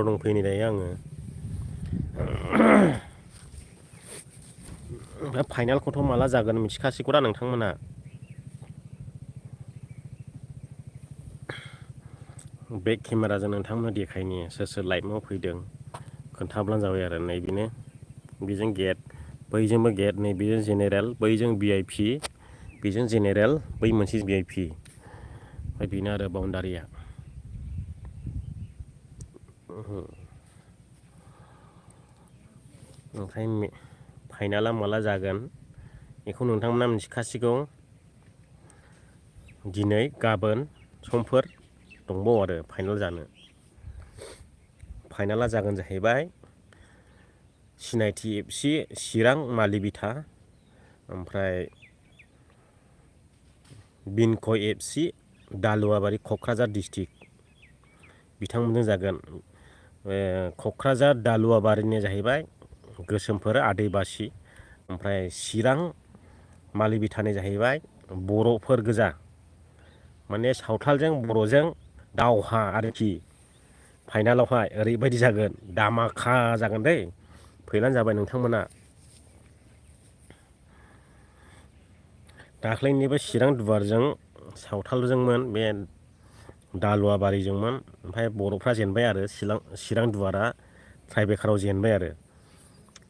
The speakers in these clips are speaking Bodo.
दंफैयो दायो आङो ओमफ्राय फाइनालखौथ' माला जागोन मिथिखासिगौदा नोंथांमोना बेक केमेराजों नोंथांमोना देखायनि सोर सोर लाइभआव फैदों खोन्थाब्लानो जाबाय आरो नैबेनो बेजों गेट बैजोंबो गेट नैबेजों जेनेरेल बैजों भिआइपि बेजों जेनेरेल बै मोनसे भिआइपि ओमफ्राय बेनो आरो बाउन्डारिया ओमफ्राय फाइनाला माला जागोन बेखौ नोंथांमोना मिथिखासिगौ दिनै गाबोन समफोर दंबावो आरो फाइनाल जानो फाइनाला जागोन जाहैबाय सिनायथि एफसि चिरां मालि बिथा ओमफ्राय बिनख एफसि दालुवाबारि क'क्राझार डिस्ट्रिक्ट बिथांमोनजों जागोन क'क्राझार दालुवाबारिनि जाहैबाय गोसोमफोर आदैबासि ओमफ्राय चिरां मालि बिथानि जाहैबाय बर'फोर गोजा माने सावथालजों बर'जों दावहा आरोखि फाइनालावहाय ओरैबायदि जागोन दामाखा जागोन दै फैलानो जाबाय नोंथांमोना दाख्लैनिबो चिरां दुवारजों सावथालजोंमोन बे दालुवाबारिजोंमोन ओमफ्राय बर'फ्रा जेनबाय आरो चिरां दुवारा ट्राइबेकाराव जेनबाय आरो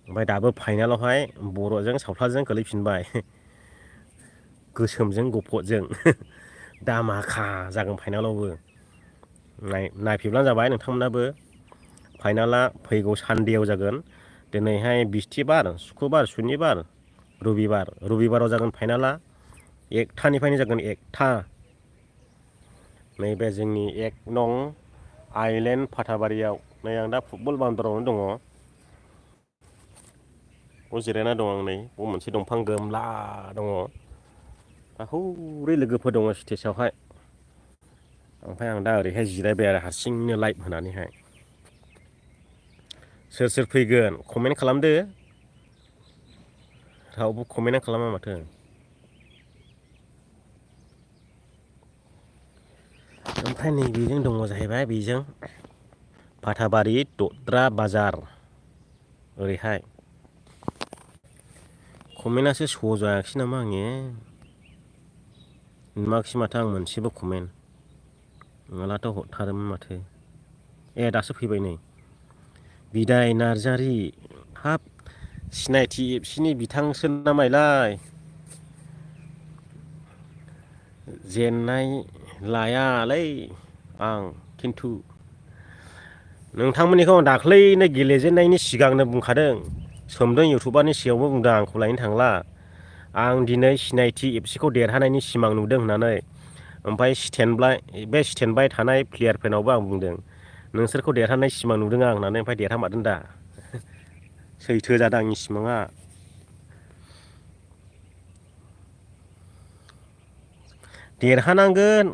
ओमफ्राय दाबो फाइनालावहाय बर'जों सावथालजों गोलैफिनबाय गोसोमजों गुफुरजों दामाखा जागोन फाइनालावबो नायफैब्लानो जाबाय नोंथांमोनाबो फाइनाला फैगौ सानदेआव जागोन दिनैहाय बिस्थिबार सुक्रबार सुनिबार रबिबाराव जागोन फाइनाला एकथानिफ्रायनो जागोन एकथा नैबे जोंनि 1 नं आइलेण्ड फाथाबारियाव नै आं दा फुटबल बाउण्डारियावनो दङ बाव जिरायना दं आं नै बाव मोनसे दंफां गोमला दङ हौरै लोगोफोर दङ स्टेजावहाय ओमफ्राय आं दा ओरैहाय जिरायबाय आरो हारसिंनो लाइभ होनानैहाय सोर सोर फैगोन कमेन्ट खालामदो रावबो कमेन्टआनो खालामा माथो ओमफ्राय नैबेजों दङ जाहैबाय बेजों फाथाबारि दद्रा बाजार ओरैहाय कमेन्टआसो श' जायाखिसै नामा आंने नुवाखिसै माथो आं मोनसेबो कमेन्ट नङाब्लाथ' हरथारोमोन माथो दासो फैबाय नै बिदाय नार्जारि हाब सिनायथि एफसिनि बिथांसो नामायलाय जेननाय लायालै आं खिन्थु नोंथांमोननिखौ आं दाख्लैनो गेलेजेननायनि सिगांनो बुंखादों सोमदोन इउटुबारनि सिगाङावबो बुंदों आंखौ लायनो थांला आं दिनै सिनायथि एफसिखौ देरहानायनि सिमां नुदों होननानै ओमफ्राय बे स्टेन्ड बाय थानाय प्लेयारफोरनावबो आं बुंदों नोंसोरखौ देरहानाय सिमां नुदों आं होननानै ओमफ्राय देरहामारदों दा सैथो जादों आंनि सिमाङा देरहानांगोन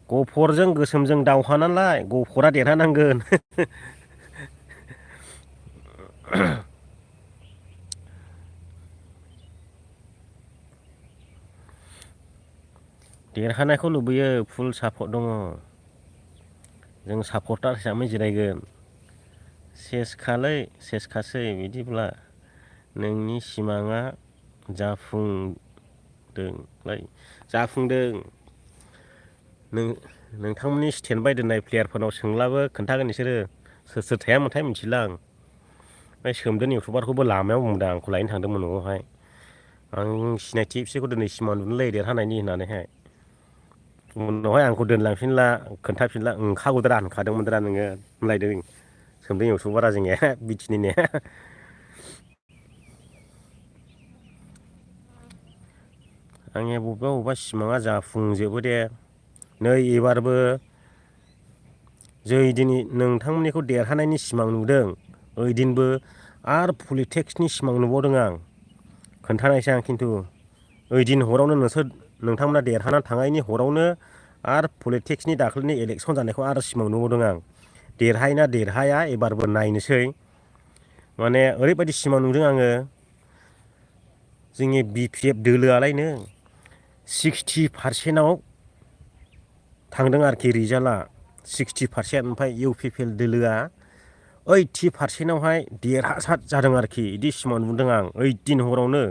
गफरजों गोसोमजों दावहा नालाय गफरा देरहानांगोन देरहानायखौ लुबैयो फुल सापर्ट दङ जों सापर्टार हिसाबै जिरायगोन सेसखासै बिदिब्ला नोंनि सिमाङा जाफुंदों नोंथांमोननि स्टेन्ड बाय दोननाय प्लेयारफोरनाव सोंलाबो खोन्थागोन बिसोरो सोर सोर थायामोनथाय मिथिला आं ओमफ्राय सोमदोन इउटुबारखौबो लामायाव बुंदों आंखौ लायनो थांदोंमोन न'आवहाय आं सिनायथि एफसिखौ दिनै सिमां नुदोंलै देरहानायनि होननानैहाय उनावहाय आंखौ दोनलांफिनला खोन्थाफिनला ओंखारगौद्रा होनखादोंमोनद्रा नोङो होनलायदों सोमदोन इउटुबारा जोंनिया बिटिनिनिया आंनिया बबेबा सिमाङा जाफुंजोबो दे नै एबारबो जै दिनै नोंथांमोननिखौ देरहानायनि सिमां नुदों ओइदिनबो आरो पलिटेक्सनि सिमां नुबावदों आं खोन्थानायसै आं खिन्थु ओइदिन हरावनो नोंथांमोना देरहानानै थांनायनि हरावनो आरो पलिटिक्सनि दाख्लैनि इलेक्सन जानायखौ आरो सिमां नुबावदों आं देरहायोना देरहाया एबारबो नायनोसै माने ओरैबायदि सिमां नुदों आङो जोंनि बिपिएफ दोलोआलायनो 60% थांदों आरोखि रिजाल्टआ 60% ओमफ्राय इउपिपिएल दोलोआ 80%आवहाय देरहासार जादों आरोखि बिदि सिमां नुदों आं 18 हरावनो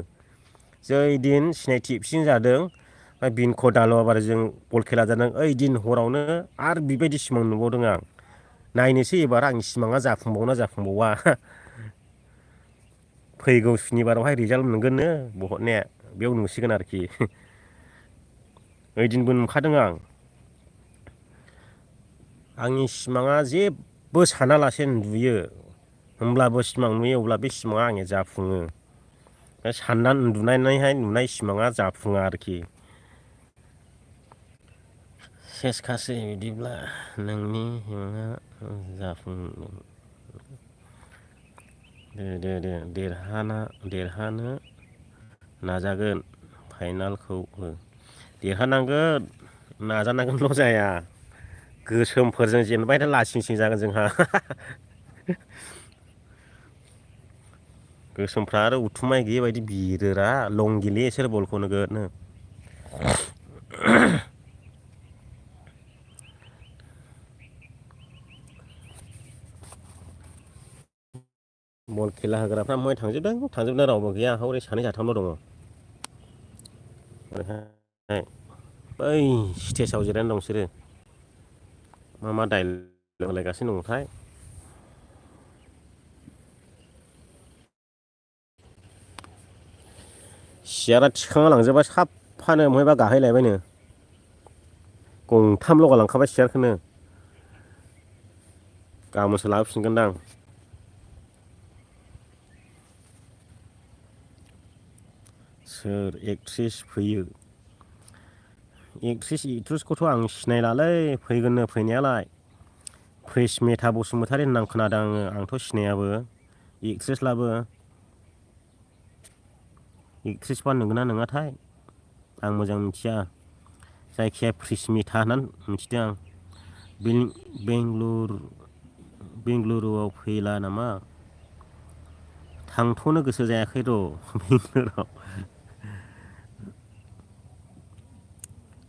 जै दिन सिनायथि एबसिन जादों बिनख' दाल'आबार जों बल खेला जादों 18 हरावनो आरो बेबायदि सिमां नुबावदों आं नायनोसै एबार आंनि सिमाङा जाफुंबावना जाफुंबावा फैगौ सुनिबारावहाय रिजाल्ट मोनगोननो बहतने बेयाव नुसिगोन आरोखि ओइदिनबो नुखादों आंनि सिमाङा जेबो सानालासे नुयो होमब्लाबो सिमां नुयो अब्ला बे सिमाङा आंनि जाफुङो साननानै उन्दुनानैहाय नुनाय सिमाङा जाफुङा आरोखि सेसखासै बिदिब्ला नोंनि सिमाङा जाफुं दे देरहानो नाजागोन फाइनालखौबो देरहानांगोन नाजानांगोनल' जाया गोसोमफोरजों जेनबाय था लासिं सिं जागोन जोंहा गोसोमफ्रा आरो उथुमाय गैयि बायदि बिरोरा लं गेलेयो इसोर बलखौ नोगोदनो बल खेला होग्राफ्रा महाय थांजोबदों रावबो गैया हौरै सानै साथामल' दङ ओरैहाय बै स्टेजाव जिरायनानै दं बिसोरो मा डाइलग होलायगासिनो दङथाय सियारा थिखांना लांजोबबाय साफानो महायबा गाहैलायबायनो गंथाम लगायलांखाबाय सियारखौनो गाबोनसो लाबोफिनगोनदां सोर एक्ट्रिस फैयो एक्ट्रिसखौथ' आं सिनायलालै फैगोननो फैनायालाय प्रिसमेथा बसुमतारी होनना खोनादों आंथ' सिनायाबो एक्ट्रिसब्लाबो एक्ट्रिसबा नंगौना नङाथाय आं मोजां मिथिया जायखिया प्रिसमेथा होननानै मिथिदों आं बेंगलुरुआव फैला नामा थांथ'नो गोसो जायाखै र'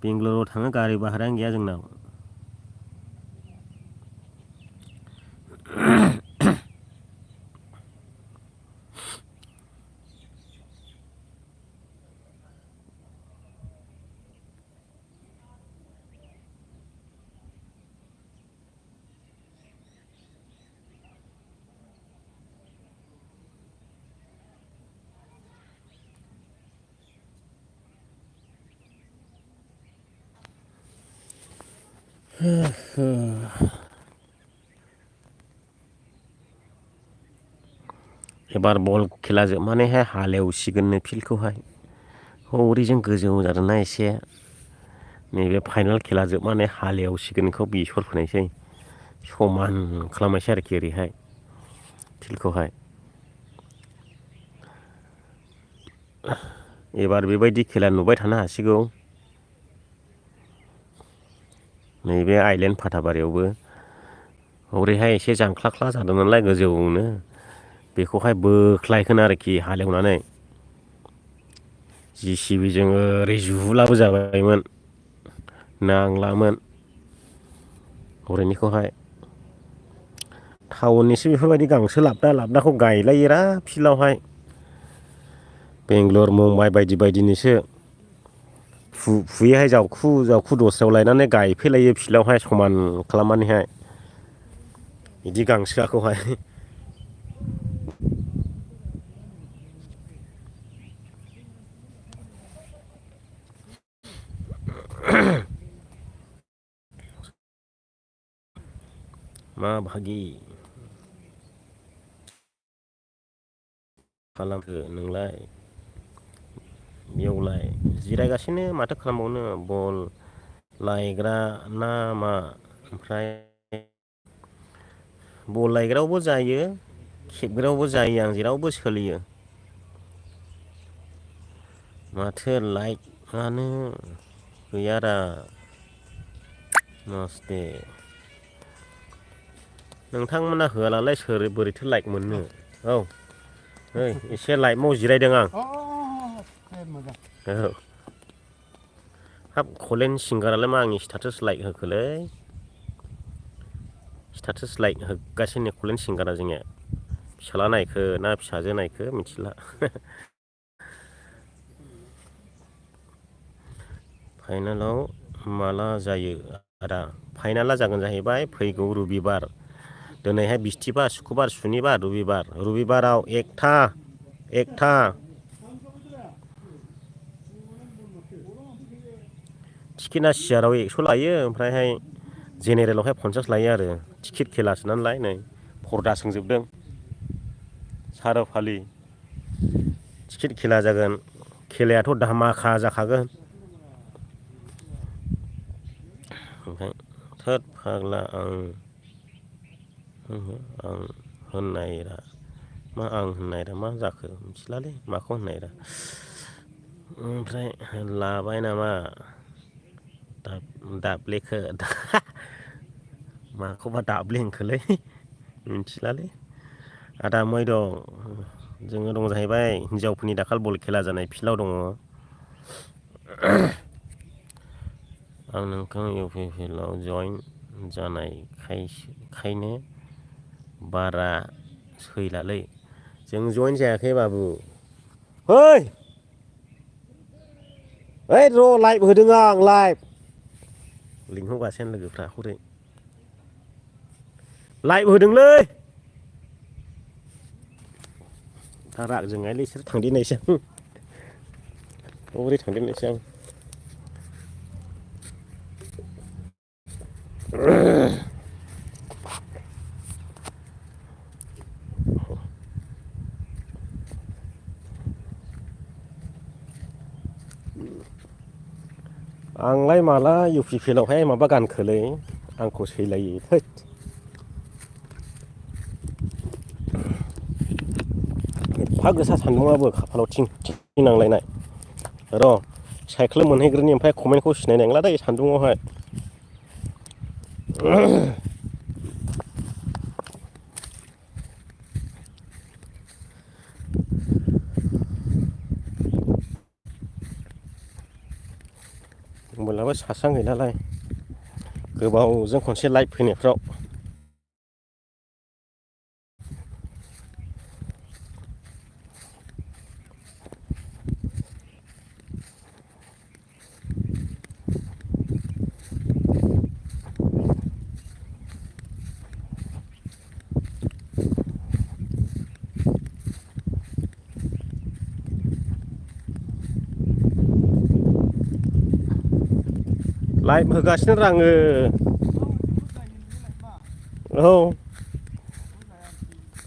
बेंगलुरुआव थाङो गारि भारायानो गैया जोंनाव एबार बल खेला जोबनानैहाय हालेवसिगोननो फिल्डखौहाय हौरैजों गोजौ जादोंना एसे नैबे फाइनाल खेला जोबनानै हालेवसिगोनखौ बेसर फोनायसै समान खालामनायसै आरोखि ओरैहाय फिल्डखौहाय एबार बेबायदि खेला नुबाय थानो हासिगौ नैबे आइलेण्ड फाथाबारियावबो हरैहाय एसे जांख्लाख्ला जादों नालाय गोजौनो बेखौहाय बोख्लायगोन आरोखि हालेवनानै जिसिबिजों ओरै जुहुलाबो जाबायमोन नांलामोन हरैनिखौहाय टाउननिसो बेफोरबायदि गांसो लाबदाखौ गायलायोरा फिल्डआवहाय बेंगलर मुम्बाइ बायदि बायदिनिसो फुयोहाय जावखु दस्रायाव लायनानै गायफैलायो फिल्डआवहाय समान खालामनानैहाय बिदि गांसोआखौहाय मा भागि खालामखो नोंलाय बेयावलाय जिरायगासिनो माथो खालामबावनो बल लायग्रा ना मा ओमफ्राय बल लायग्रायावबो जायो खेबग्रायावबो जायो आं जेरावबो सोलियो माथो लाइकआनो गैयारा मस्ते नोंथांमोना होआलाय सोर बोरैथो लाइक मोननो औ नै एसे लाइफआव जिरायदों आं औ हाब कलेन सिंगारालाय मा आंनि स्टेटास लाइक होखोलै स्टेटास लाइक होगासिनो कलेन सिंगारा जोंनिया फिसाला नायखो ना फिसाजो नायखो मिथिला फाइनालाव माला जायो आदा फाइनाला जागोन जाहैबाय फैगौ रबिबार दिनैहाय बिस्थिबार सुक्रबार सुनिबार रबिबाराव एकथा टिकेटआ सियाराव 100 लायो ओमफ्रायहाय जेनेरेलावहाय 50 लायो आरो टिकेट खेलासो नालाय नै पर्दा सोंजोबदों सारावफालि टिकेट खेला जागोन खेलायाथ' धामाखा जाखागोन ओमफ्राय थोद फाग्ला आं होननायरा मा जाखो मिथिलालै माखौ होननायरा ओमफ्राय लाबाय नामा दाब्लेखो माखौबा दाब्ले होनखोलै मिथिलालै आदा मै दं जोङो दं जाहैबाय हिनजावफोरनि दाखाल बल खेला जानाय फिल्डआव दङ आं नोंखौ इउपिपिएलआव जइन जानायखायनो बारा सैलालै जों जइन जायाखै बाबु ओइ र' लाइभ होदों आं लाइभ लिंहरगासिनो लोगोफ्रा हरै लाइभ होदोंलै दा राग जोंनायलै इसोर थांदेरनायसै आं बोरै थांदेरनायसै आं आंलाय माला इउपिपिएलआवहाय माबा गानखोलै आंखौ सैलायो थोद एफा गोसा सान्दुंआबो खाफालाव थिं थिं नांलायनाय र' साइकेल मोनहैग्रोनि ओमफ्राय कमेन्टखौ सिनायनाय नंला दै सान्दुंआवहाय मबाइलाबो सार्जआनो गैलालाय गोबावजों खनसे लाइभ फैनायफ्राव लाइभ होगासिनो आङो औ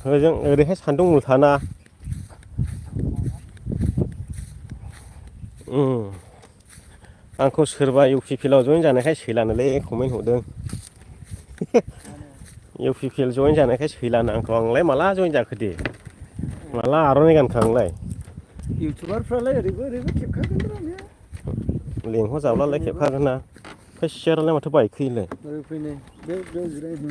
होजों ओरैहाय सान्दुं मुलथाना आंखौ सोरबा इउपिपिएलआव जइन जानायखाय सैलानोलै कमेन्ट हरदों इउपिपिएल जइन जानायखाय सैलानो आंखौ आंलाय माला जइन जाखो दे माला आर'नाइ गानखो आंलाय इउटुबारफ्रालाय ओरैबो खेबखागोन र' बे लेंहरजाब्लालाय खेबखागोन ना ओमफ्राय सियारालाय माथो बायखोयोलाय ओरै फैनाय बेयाव जिरायनो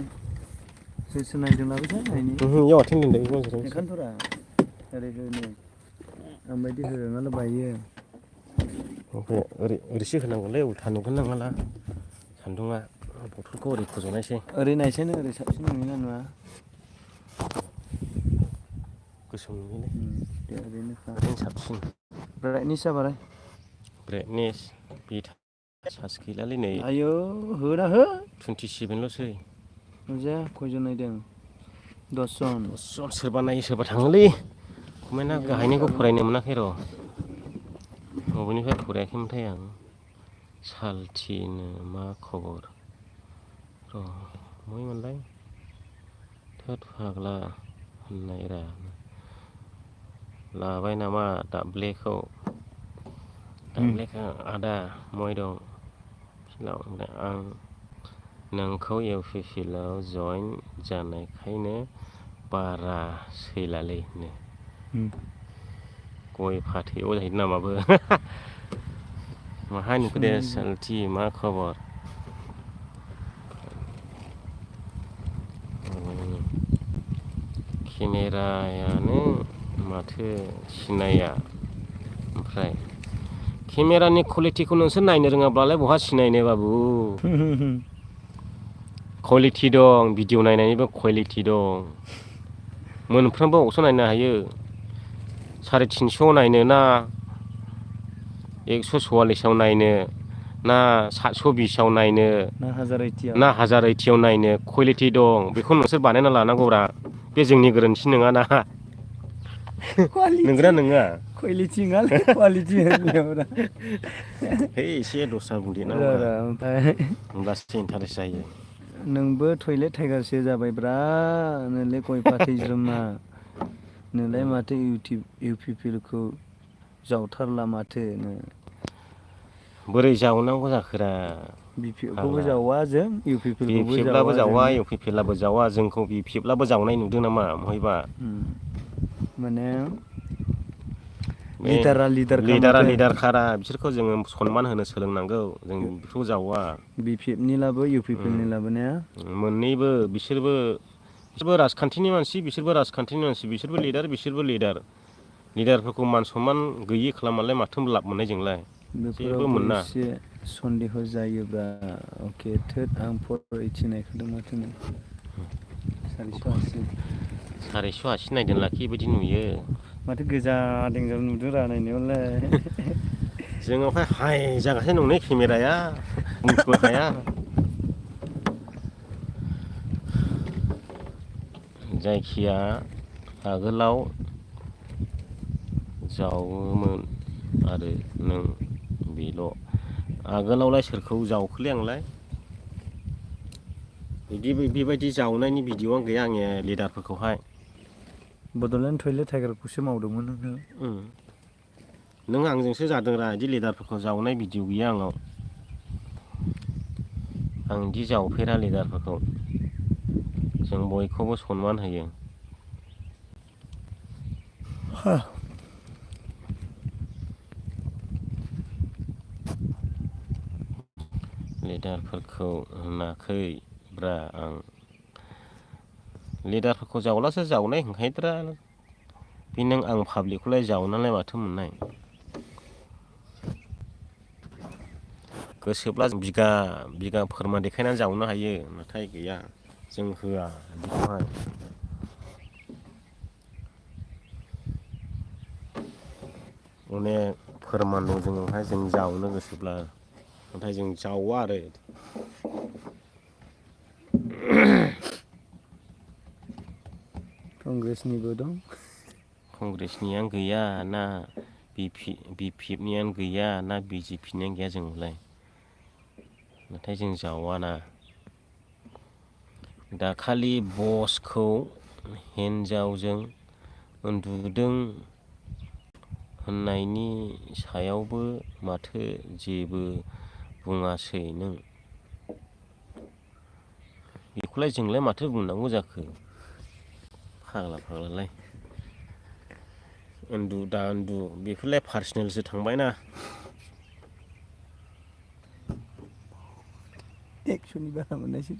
सोर नायदों लाबोथाय नायनि इयाव आथिं दोनदों इयाव जिरायनोसै ओंखायनोथ'रा ओरै आं बायदि होनायालाय बायो ओमफ्राय ओरैसो होनांगौलै उल्था नुगोन ना माला सान्दुङा बथलखौ ओरै फज'नायसै ओरै नायसैनो ओरै साबसिन नुयोना नुवा गोसोम नुयोलै दे ओरैनोखा ओरैनो साबसिन ब्राइटनेसा बाराय ब्राइटनेस चार्ज गैलालै नै आयौ होना हो 27ल'सै नुजाया खयजन नायदों 10 जन सोरबा नायो सोरबा थाङोलै कमेन्टआ गाहायनिखौ फरायनो मोनाखै र' बबेनिफ्राय फरायाखैमोनथाय आं सालथिनो मा खबर र' बबेमोनलाय थोद फाग्ला होननायरा लाबाय नामा दाब्लेखौ आदा मै दं फिल्डआव आं नोंखौ इउपिपिएलआव जइन जानायखायनो बारा सैलालै गय फाथैयाव जाहैदों नामाबो माहाय नुखो दे सालथि मा खबर केमेरायानो माथो सिनाया ओमफ्राय केमेरानि कुवालिटिखौ नोंसोर नायनो रोङाब्लालाय बहा सिनायनो बाबु कुवालिटि दं भिडिअ नायनायनिबो कुवालिटि दं मोनफ्रोमबो अपसन नायनो हायो 350 नायनो ना 144 आव नायनो ना 720 आव नायनो ना 1080 ना 1080 आव नायनो कुवालिटि दं बेखौ नोंसोर बानायना लानांगौब्रा बे जोंनि गोरोन्थि नङाना नंगौना नङा कुवालिटि नङालै कुवालिटि होननायावरा है एसे दस्रा बुंदेरनांगौब्रा र' ओमफ्राय होमब्लासो इन्टारेस्ट जायो नोंबो टयलेट टाइगारसो जाबायब्रा नोंलाय गय फाथै ज्रोमा नोंलाय माथो इउपिपिएलखौ जावथारला माथो नो बोरै जावनांगौ जाखोरा बिपिएफखौबो जावा जों इउपिपिएलखौबो बिपिएफब्लाबो जावा जावा जोङो इउपिपिएलाबो जावा जोंखौ बिपिएफब्लाबो जावनाय नुदों नामा महायबा माने बे लिडारखा लिडारा माथो लिडारखारा बिसोरखौ जोङो सनमान होनो सोलोंनांगौ जों बेफोरखौ जावा बिपिएफनि लाबो इउपिपिएलनि लाबोनाया मोननैबो बिसोरबो राजखान्थिनि मानसि बिसोरबो राजखान्थिनि मानसि बिसोरबो लिडार बिसोरबो लिडारफोरखौ मान सनमान गैयि खालामनालाय माथो लाब मोननाय जोंलाय जेबो बेफोरावबो मोना एसे सन्देह जायोब्ला अके थोद आं 480 नायखादों माथो नै 480 480 नायदों लाखि बायदि नुयो माथो गोजा देंजां नुदों रा नायनायावलाय जोंनावहाय हाइ जागासिनो दं नै केमेराया बुंस'नो हाया जायखिया आगोलाव जावोमोन आरो नों बेल' आगोलावलाय सोरखौ जावखोलै आंलाय बेबायदि जावनायनि भिडिअ'आनो गैया आंनि लिडारफोरखौहाय बड'लेण्ड टयलेट टाइगारखौसो मावदोंमोन नोङो नों आंजोंसो जादोंरा बिदि लिडारफोरखौ जावनाय भिडिअ' गैया आंनाव आं बिदि जावफेरा लिडारफोरखौ जों बयखौबो सनमान होयो लिडारफोरखौ होनाखैब्रा आं लिडारफोरखौ जावलासो जावनाय होनखायोद्रा बे नों आं पाब्लिकखौलाय जावनालाय माथो मोननाय गोसोब्ला जों बिगा फोरमान देखायनानै जावनो हायो नाथाय गैया जों होआ बिखौहाय अनेक फोरमान दं जोंनावहाय जों जावनो गोसोब्ला नाथाय जों जावा आरो कंग्रेसनिबो दं कंग्रेसनियानो गैया ना बिपिएफनियानो गैया ना बिजेपिनियानो गैया जोंनावलाय नाथाय जों जावाना दाखालि बसखौ हिन्जावजों उन्दुदों होननायनि सायावबो माथो जेबो बुङासै नों बेखौलाय जोंलाय माथो बुंनांगौ जाखो फाग्लालाय उन्दु दा उन्दु बेफोरलाय पार्सनेलसो थांबायना 100नि बारा मोननायसो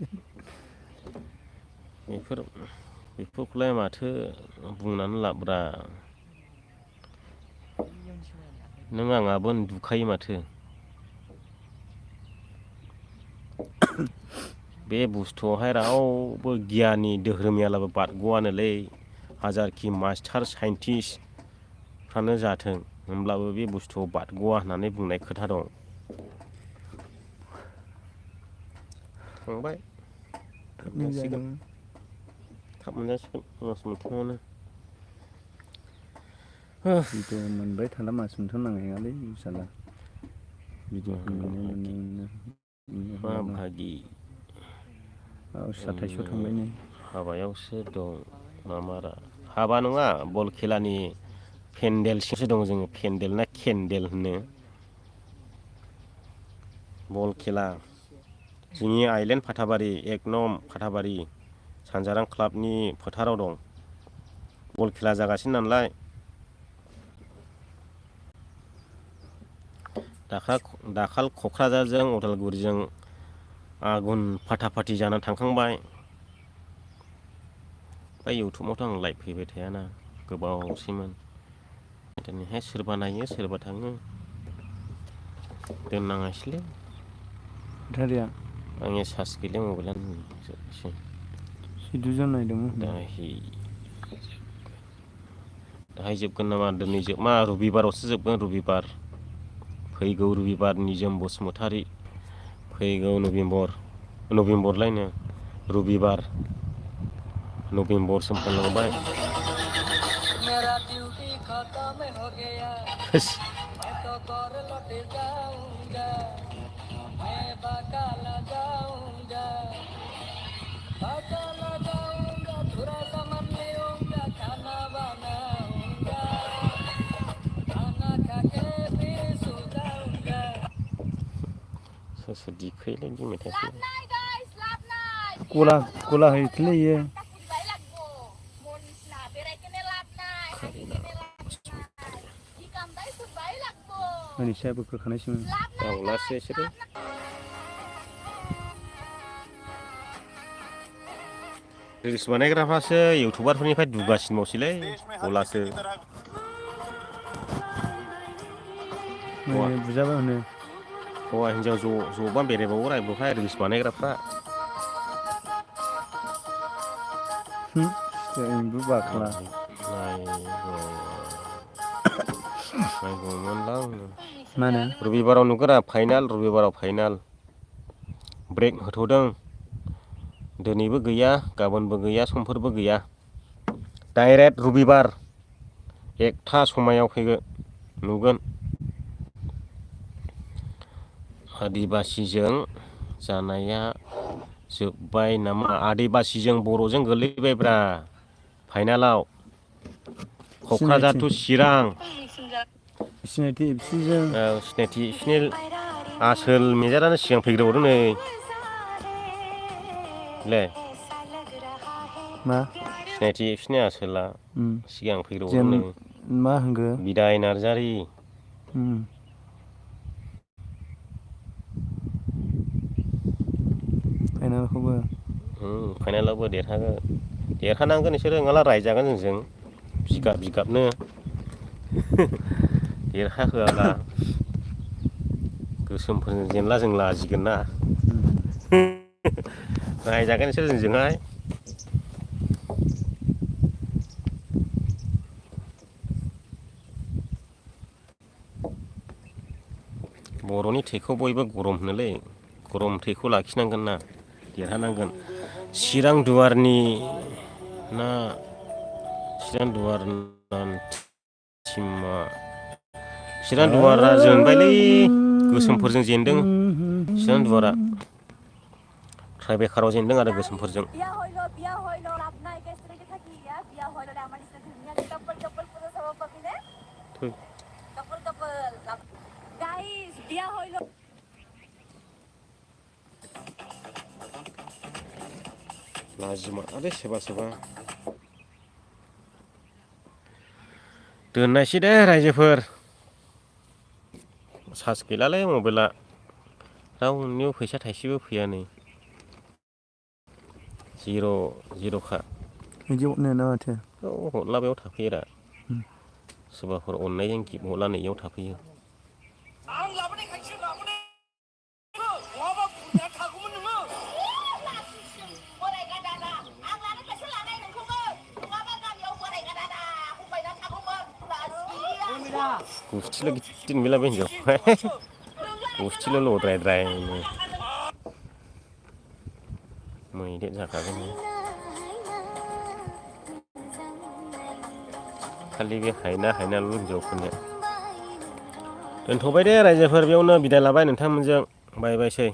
बेफोरखौलाय माथो बुंनानै लाब्रा नों आंहाबो उन्दुखायो माथो बे बुस्थुआवहाय रावबो गियानि धोरोमियालाबो बारग'आनोलै हाजारखि मास्टार साइन्टिस्टफ्रानो जाथों होमब्लाबो बे बुस्थुआव बारग'आ होननानै बुंनाय खोथा दं थांबाय थाब मोनजासिगोन मास मोनथामावनो भिडिअ मोनबाय थाला मास मोनथाम नांनाय नङालै साला भिडिअखौ मा भागि 27 थांबाय नै हाबायावसो दं मामारा हाबा नङा बल खेलानि पेन्देलसिमसो दं जोङो पेन्देल ना केन्देल होनो बल खेला जोंनि आइलेण्ड फाथाबारि 1 नं फाथाबारि सानजारां क्लाबनि फोथाराव दं बल खेला जागासिनो नालाय दाखाल क'क्राझारजों उदालगुरिजों आगुन फाटाफाटि जानानै थांखांबाय दा इउटुबावथ' आं लाइभ फैबाय थायाना गोबावसैमोन दिनैहाय सोरबा नायो सोरबा थाङो दोननाङासैलै आंनि चार्ज गैला मबाइलानो 7 जन नायदोंमोन दाहाय जोबगोन नामा दिनै जोबमा रबिबारावसो जोबगोन रबिबार फैगौ रबिबार निजोम बसुमतारी फैगौ नभेम्बरलायनो रबिबार नभेम्बरसिम फानलांबाय सोर दिखोयोलै बे मेथाइखौ गला हैथिलै इयो ओरैसाबो खोखानायसोमोन दाउलासो बिसोरो रिल्स बानायग्राफ्रासो इउटुबारफोरनिफ्राय दुगासिनबावसैलै गलासो बुजाबा होनो हौवा हिनजाव ज'बा बेरायबावो रायबोहाय रिल्स बानायग्राफ्रा एम्बु बाख्ला मा होनो रबिबाराव नुगोरा रबिबाराव फाइनाल ब्रेक होथ'दों दिनैबो गैया गाबोनबो गैया समफोरबो गैया डाइरेक्ट रबिबार 1था समायाव फैगोन नुगोन आदिबासिजों जानाया जोब्बाय नामा आदिबासिजों बर'जों गोलैबायब्रा फाइनालाव क'क्राझार टु चिरां सिनायथि एबसुजों सिनायथि बिसिनि आसोल मेजारानो सिगां फैग्रोबावदों नै मा सिनायथि एबसुनि आसोला सिगां जेन फैग्रोबावदों मा होनखो बिदाय नार्जारि फाइनालावबो देरहानांगोन बिसोरो नङाब्ला रायजागोन जोंजों बिगाबनो देरहाहोआब्ला गोसोमफोरजों जेनला जों लाजिगोन ना रायजागोन बिसोर जोंजोंहाय बर'नि थैखौ बयबो गरम होनोलै गरम थैखौ लाखिनांगोन ना देरहानांगोन चिरां दुवारनि ना चिरां दुवार टिमा चिरां दुवारा जेनबायलै गोसोमफोरजों जेनदों चिरां दुवारा ट्राइबेकाराव जेनदों आरो गोसोमफोरजों लाजिमालालै सोरबा दोननायसै दे रायजोफोर चार्ज गैलालै मबाइला रावनियाव फैसा थाइसेबो फैया नै जिर'खा बिदि हरनो ना माथो हरला बेयाव थाफैयोरा सोरबाफोर अननायजों गिफ्ट हरला नै इयाव थाफैयो गुस्थिल' गिदिर नुयोला बे हिनजावखौहाय गुस्थिल' लद्रायद्रायनो मैदेर जाखागोन खालि बे हायनाल' हिनजावफोरनिया दोनथ'बाय दे रायजोफोर बेयावनो बिदाय लाबाय नोंथांमोनजों बाय बायसै